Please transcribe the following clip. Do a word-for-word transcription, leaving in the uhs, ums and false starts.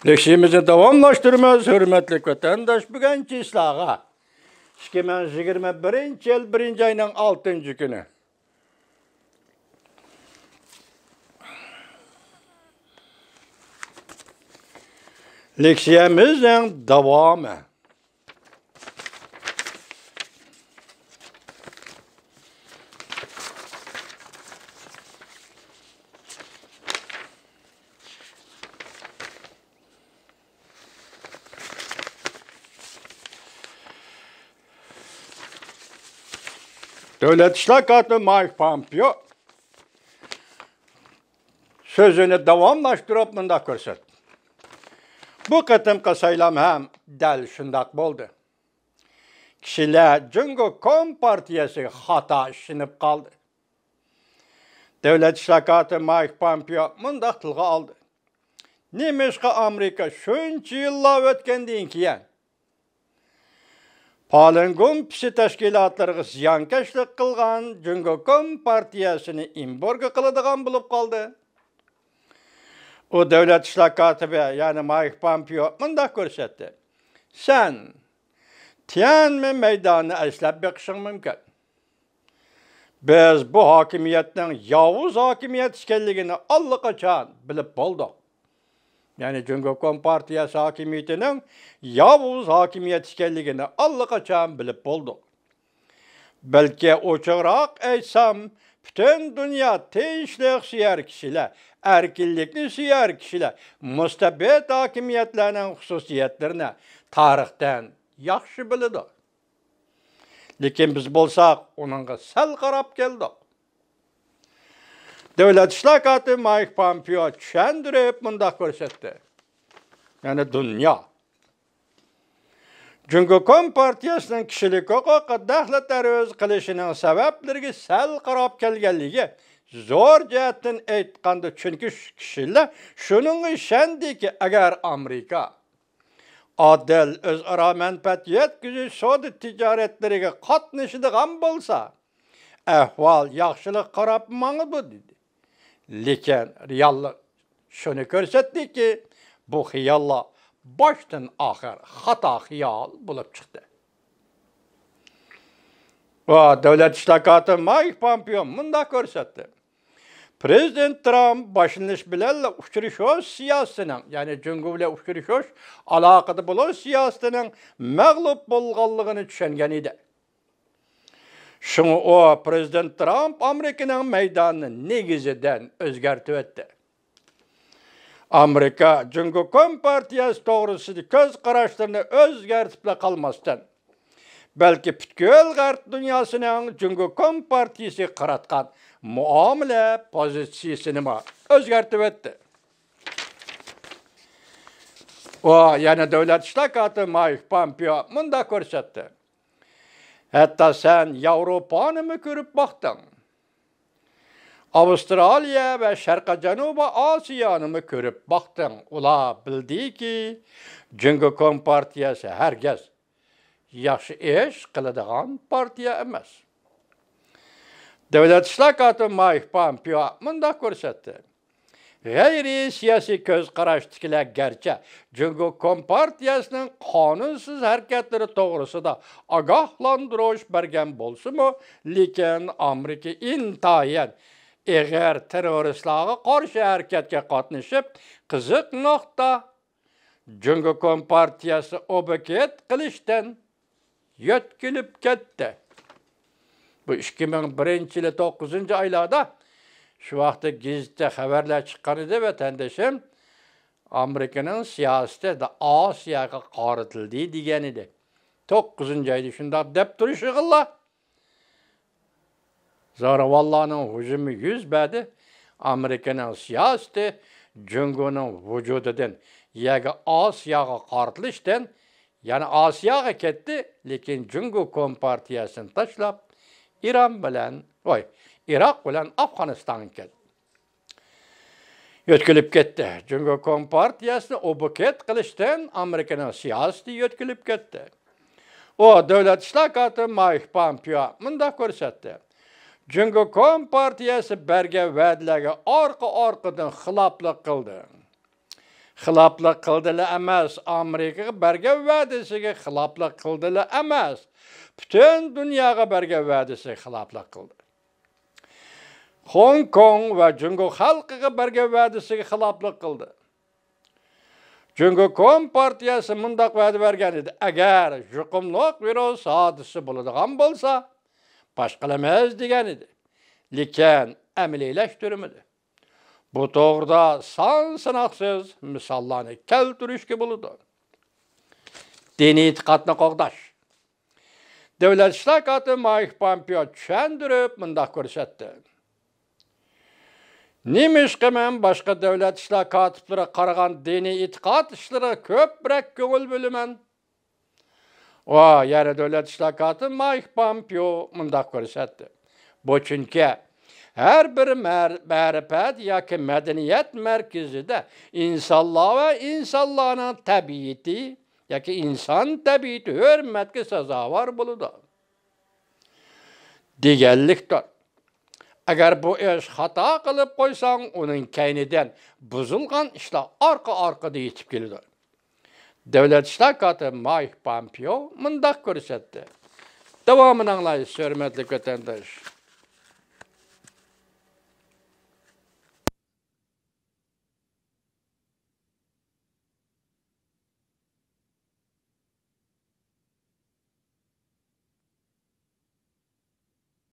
لېكسىيەمىزنى داۋاملاشتۇرىمىز، ھۆرمەتلىك ۋەتەنداش بۈگۈنچى سىلەرگە. ئىككى مىڭ يىگىرمە بىرىنچى يىل بىرىنچى ئاينىڭ ئالتىنچى كۈنى. لېكسىيەمىزنىڭ داۋامى. دۆلەت ئىشلار كاتىپى مايك پامپېئو سۆزىنى داۋاملاشتۇرۇپ مۇنداق كۆرسەتتى. بۇ قېتىمقى سايلام ھەم دەل شۇنداق بولدى. كىشىلەر جۇڭگو كومپارتىيەسىگە خاتا ئىشىنىپ قالدى. دۆلەت ئىشلار كاتىپى مايك پامپېئو مۇنداق تىلغا ئالدى. نېمىشقا ئامېرىكا شۇنچە يىللار ئۆتكەندىن كېيىن پالىنگۇم پىسى تەشكىلاتلىرىغا زىيانكەشلىك قىلغان جۇڭگو كومپارتىيەسىنى ئېمبارگو قىلىدىغان بولۇپ قالدى؟ ئۇ دۆلەت ئىشلار كاتىپى، يەنى مايك پامپېئو مۇنداق كۆرسەتتى. سەن تيەنئەنمېن مەيدانىنى ئەسلەپ بېقىشىڭ مۇمكىن. بىز بۇ ھاكىمىيەتنىڭ ياۋۇز ھاكىمىيەت ئىكەنلىكىنى ئاللىقاچان بىلىپ بولدۇق. يەنى جۇڭگو كومپارتىيەسى ھاكىمىيىتىنىڭ ياۋۇز ھاكىمىيەت ئىكەنلىكىنى ئاللىقاچان بىلىپ بولدۇق. بەلكى ئوچۇقراق ئېيتسام، پۈتۈن دۇنيا تىنچلىق سۆيەر كىشىلەر، ئەركىنلىكنى سۆيەر كىشىلەر مۇستەبىت ھاكىمىيەتلەرنىڭ خۇسۇسىيەتلىرىنى تارىختىن ياخشى بىلىدۇ. لېكىن بىز بولساق ئۇنىڭغا سەل قاراپ كەلدۇق. دۆلەت ئىشلار كاتىپى مايك پامپېئو چۈشەندۈرۈپ مۇنداق كۆرسەتتى. يەنى دۇنيا جۇڭگو كومپارتىيەسىنىڭ كىشىلىك ھوقۇققا دەخلى تەرۇز قىلىشىنىڭ سەۋەبلىرىگە سەل قاراپ كەلگەنلىكى زور جەھەتتىن ئېيتقاندا، چۈنكى شۇ كىشىلەر شۇنىڭغا ئىشەندىكى، ئەگەر ئامېرىكا ئادىل ئۆزئارا مەنپەئەت يەتكۈزۈش سودا تىجارەتلىرىگە قاتنىشىدىغان بولسا، ئەھۋال ياخشىلىق قاراپ ماڭىدۇ، دېدى. لېكىن رېئاللىق شۇنى كۆرسەتتىكى، بۇ خىياللار باشتىن ئاخىر خاتا خىيال بولۇپ چىقتى. ۋە دۆلەت ئىشلار كاتىپى مايك پامپېئو مۇنداق كۆرسەتتى. پىرېزىدېنت ترامپ باشلىنىش بىلەنلا ئۇچرىشىش سىياسىتىنىڭ، يەنى جۇڭگو بىلەن ئۇچرىشىش، ئالاقىدە بولۇش سىياسىتىنىڭ مەغلۇپ بولغانلىقىنى چۈشەنگەن ئىدى. شۇڭا ئۇ پىرېزىدېنت ترامپ ئامېرىكىنىڭ مەيدانىنى نېگىزىدىن ئۆزگەرتىۋەتتى. ئامېرىكا جۇڭگو كومپارتىيەسى توغرىسىدىكى كۆز قاراشلىرىنى ئۆزگەرتىپلا قالماستىن، بەلكى پۈتكۈل غەرب دۇنياسىنىڭ جۇڭگو كومپارتىيىسىگە قاراتقان مۇئامىلە پوزىتسىيىسىنىمۇ ئۆزگەرتىۋەتتى. ئۇ يەنە دۆلەت ئىشلار كاتىپى مايك پامپېئو مۇنداق كۆرسەتتى. ھەتتا سەن ياۋروپانىمۇ كۆرۈپ باقتىڭ. ئاۋسترالىيە ۋە شەرقىي جەنۇبىي ئاسىيانىمۇ كۆرۈپ باقتىڭ. ئۇلار بىلدىكى، جۇڭگو كومپارتىيەسى ھەرگىز ياخشى ئىش قىلىدىغان پارتىيە ئەمەس. دۆلەت ئىشلار كاتىپى مايك پامپېئو مۇنداق كۆرسەتتى. غەيرىي سىياسىي كۆز قاراشتىكىلەر گەرچە جۇڭگو كومپارتىيەسىنىڭ قانۇنسىز ھەرىكەتلىرى توغرىسىدا ئاگاھلاندۇرۇش بەرگەن بولسىمۇ، لېكىن ئامېرىكا ئىنتايىن ئېغىر تېررورىستلارغا قارشى ھەرىكەتكە قاتنىشىپ، قىزىق نۇقتا، جۇڭگو كومپارتىيەسى ئوبكېت قىلىشتىن يۆتكىلىپ كەتتى. بۇ ئىككى مىڭ بىرىنچى يىلى توققۇزىنچى ئايلاردا شۇ ۋاقىتتا گېزىتتە خەۋەرلەر چىققان ئىدى، ۋەتەندىشىم، ئامېرىكىنىڭ سىياسىتى دا-، ئاسىياغا قارىتىلدى دېگەن ئىدى. توققۇزىنچى ئايدا شۇنداق دەپ تۇرۇشىغىلا، زوراۋانلارنىڭ ھۇجۇمى يۈز بەردى. ئامېرىكىنىڭ سىياسىتى جۇڭگونىڭ ۋۇجۇدىدىن يەنە ئاسىياغا قارىتىلىشتىن يەنە ئاسىياغا كەتتى، لېكىن جۇڭگو كومپارتىيەسىنى تاشلاپ، ئىران بىلەن، ۋاي، ئىراق بىلەن ئافغانىستانغا كەتتى. يۆتكىلىپ كەتتى. جۇڭگو كومپارتىيەسىنى ئوبكېت قىلىشتىن ئامېرىكىنىڭ سىياسىتى يۆتكىلىپ كەتتى. ئۇ دۆلەت ئىشلار كاتىپى مايك پامپېئو مۇنداق كۆرسەتتى. جۇڭگو كومپارتىيەسى بەرگەن ۋەدىلەرگە ئارقا-ئارقىدىن خىلاپلىق قىلدى. خىلاپلىق قىلدىلا ئەمەس، ئامېرىكىغا بەرگەن ۋەدىسىگە خىلاپلىق قىلدىلا ئەمەس، پۈتۈن دۇنياغا بەرگەن ۋەدىسىگە خىلاپلىق قىلدى. خوڭكوڭ ۋە جۇڭگو خەلقىگە بەرگەن ۋەدىسىگە خىلاپلىق قىلدى. جۇڭگو كومپارتىيەسى مۇنداق ۋەدە بەرگەن ئىدى، ئەگەر يۇقۇملۇق ۋىرۇس ھادىسە بولىدىغان بولسا، پاش قىلىمىز دېگەن ئىدى. لېكىن ئەمەلىيلەشتۈرمىدى. بۇ توغرىدا سان ساناقسىز مىساللارنى كەلتۈرۈشكە بولىدۇ. دىنىي ئېتىقادنى قوغداش. دۆلەت ئىشلار كاتىپى مايك پامپېئو چۈشەندۈرۈپ مۇنداق كۆرسەتتى. نېمىشقا مەن باشقا دۆلەت ئىشلار كاتىپلىرىغا قارىغان دىنىي ئېتىقاد ئىشلىرىغا كۆپرەك كۆڭۈل بۆلىمەن؟ ئۇ، يەنە دۆلەت ئىشلار كاتىپى مايك پامپېئو مۇنداق كۆرسەتتى. بۇ چۈنكى ھەر بىر مەر-، مەرىپەت ياكى مەدەنىيەت مەركىزىدە ئىنسانلار ۋە ئىنسانلارنىڭ تەبىئىتى ياكى ئىنسان تەبىئىتى ھۆرمەتكە سازاۋەر بولىدۇ. دېگەنلىكتۇر. ئەگەر بۇ ئىش خاتا قىلىپ قويساڭ، ئۇنىڭ كەينىدىن بۇزۇلغان ئىشلار ئارقا-ئارقىدىن يېتىپ كېلىدۇ. دۆلەت ئىشلار كاتىپى مايك پامپېئو مۇنداق كۆرسەتتى. داۋامىنى ئاڭلايسىز، ھۆرمەتلىك ۋەتەنداش.